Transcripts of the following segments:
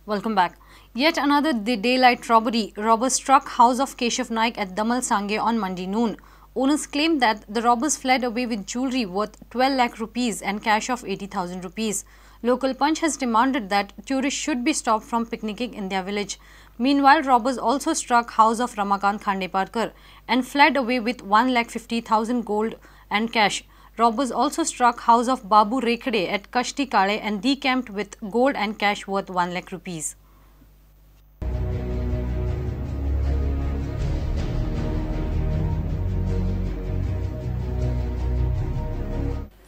Welcome back. Yet another daylight robbery. Robbers struck house of Keshav Naik at Damal Sange on Monday noon. Owners claimed that the robbers fled away with jewellery worth 12 lakh rupees and cash of 80,000 rupees. Local Panch has demanded that tourists should be stopped from picnicking in their village. Meanwhile, robbers also struck house of Ramakant Khandeparkar and fled away with 1,50,000 gold and cash. Robbers also struck house of Babu Rekhade at Kashti Kale and decamped with gold and cash worth 1 lakh rupees.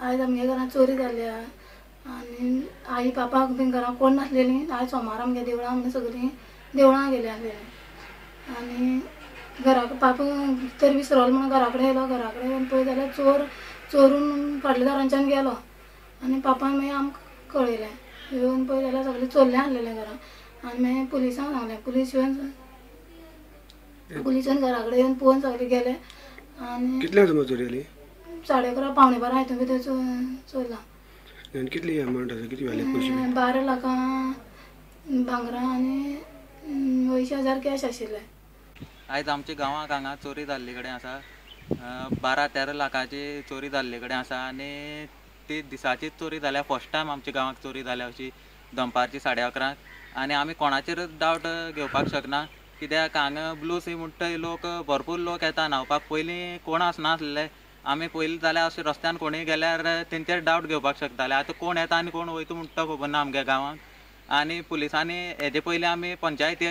आयज आमगे घरांत चोरी जाल्या आनी आई पापाक बीन घरांत कोण नासलेलीं. आयज सोमार आमगे देवळां म्हणून सगळीं देवळां गेली आसलेलीं आनी घराक पापा भितर विसरलो म्हणून घरा कडेन येयलो. घरा कडेन येवन पळय जाल्यार चोर चोरून फाटल्या दारांच्यान गेलो आनी पापान मागीर आमकां कळयलें. येवन पळय जाल्यार सगळें चोरलें आसलेलें घरांत आनी मागीर पुलिसांक सांगलें. पुलीस येवन घरा कडेन येवन पळोवन सगळे गेले. आनी कितल्यांक सुमार चोरी जाली? 11:30 11:45 हितून भितर चोरलां. कितली अमावंट आसा, कितली व्हॅल्यू पयशे? 12 लाखां भांगरां आनी 80,000 कॅश आशिल्ले. आयज आमच्या गांवांत हांगा चोरी जाल्ले कडेन आसा. 12-13 लाखाची चोरी जाल्ले कडेन आसा आनी ती दिसाचीच चोरी जाल्या. फर्स्ट टायम आमच्या गांवांत चोरी जाल्या अशी दनपारची 11:30. आनी आमी कोणाचेरच डावट घेवपाक शकना कित्याक हांगा ब्लू सी म्हणटा लोक भरपूर लोक येता न्हांवपाक. पयलीं कोण आसनासले, आमी पयलीं जाल्यार अशें रस्त्यान कोणूय गेल्यार तेंचेर डावट घेवपाक शकताले. आतां कोण येता आनी कोण वयता म्हणटा खबर ना आमगे गांवांत. आनी पुलिसांनी हेजे पयलीं आमी पंचायती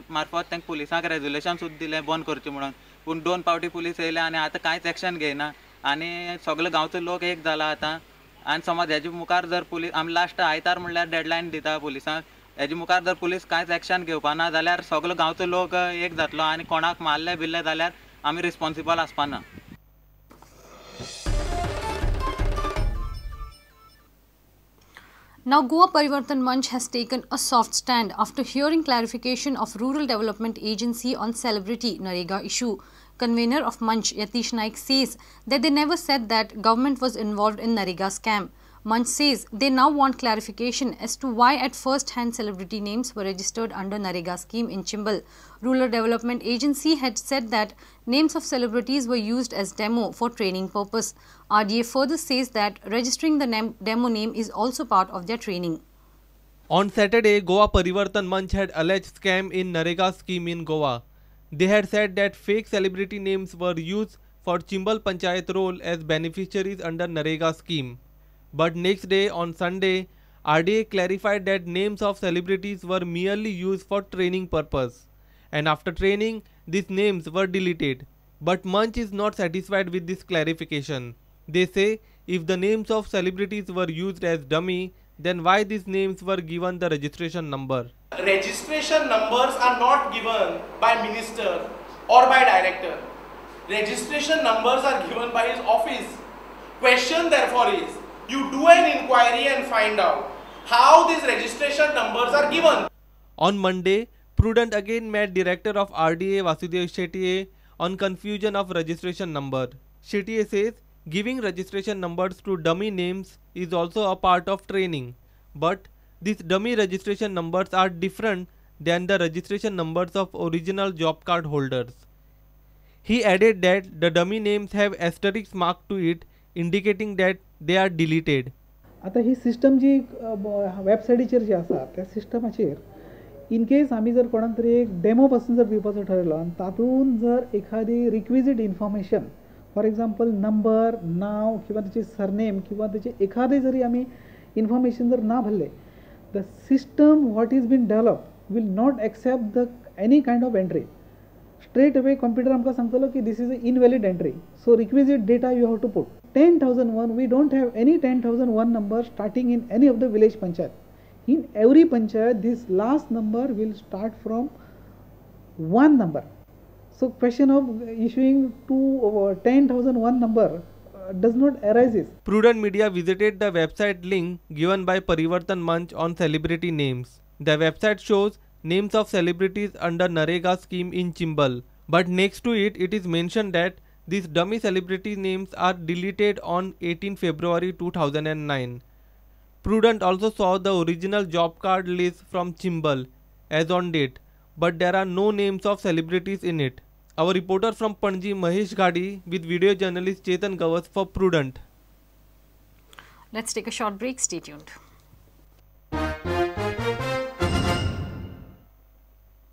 मार्फत तांकां पुलिसांक रेजोल्युशन सुद्दां दिलें बंद करचें म्हणून, पूण 2 फावटी पुलीस येयले आनी आतां कांयच एक्शन घेयना. आनी सगळे गांवचो लोक एक जाला आतां. आनी समज हेजे मुखार जर पुलीस आमी लास्ट आयतार म्हणल्यार डेडलायन दिता पुलिसांक, हेजे मुखार जर पुलीस कांयच एक्शन घेवपाना जाल्यार सगलो गांवचो लोक एक जातलो आनी कोणाक मारले बिल्ले जाल्यार आमी responsible आसपाना. Now, Goa Parivartan Manch has taken a soft stand after hearing clarification of Rural Development Agency on celebrity Narega issue. Convener of Manch, Yatish Naik, says that they never said that government was involved in Narega scam. Manch says they now want clarification as to why at first hand celebrity names were registered under Narega scheme in Chimbel. Rural Development Agency had said that names of celebrities were used as demo for training purpose. RDA further says that registering the demo name is also part of their training. On Saturday, Goa Parivartan Manch had alleged scam in Narega scheme in Goa. They had said that fake celebrity names were used for Chimbel Panchayat role as beneficiaries under Narega scheme. But next day, on Sunday, RDA clarified that names of celebrities were merely used for training purpose, and after training, these names were deleted. But Manch is not satisfied with this clarification. They say if the names of celebrities were used as dummy, then why these names were given the registration number? Registration numbers are not given by minister or by director. Registration numbers are given by his office. Question therefore is, you do an inquiry and find out how these registration numbers are given. On Monday, Prudent again met Director of RDA Vasudev Shetye on confusion of registration number. Shetye says giving registration numbers to dummy names is also a part of training, but these dummy registration numbers are different than the registration numbers of original job card holders. He added that the dummy names have asterisk marked to it, indicating that they are deleted. आता ही system जी वेबसायटीचेर जी आसा त्या सिस्टमाचेर in case आमी जर कोणाक तरी एक डेमो पासून जर दिवपाचो ठरयलो आनी तातूंत जर एखादी requisite information, for example number, नांव किंवा ताची सरनेम किंवा ताचे एखादें जरी आमी इन्फॉर्मेशन जर ना भरलें, the system what is been develop will not accept the any kind of entry. Straight away computer आमकां सांगतलो की this is a invalid entry, so requisite data you have to put. 10,001, we don't have any 10,001 number starting in any of the village panchayat. In every panchayat, this last number will start from one number. So question of issuing 10,001 number does not arise. Prudent Media visited the website link given by Parivartan Manch on celebrity names. The website shows names of celebrities under Narega scheme in Chimbel, but next to it, it is mentioned that these dummy celebrity names are deleted on 18 February 2009. Prudent also saw the original job card list from Chimbel, as on date, but there are no names of celebrities in it. Our reporter from Panaji, Mahesh Ghadi, with video journalist Chetan Gavas for Prudent. Let's take a short break. Stay tuned.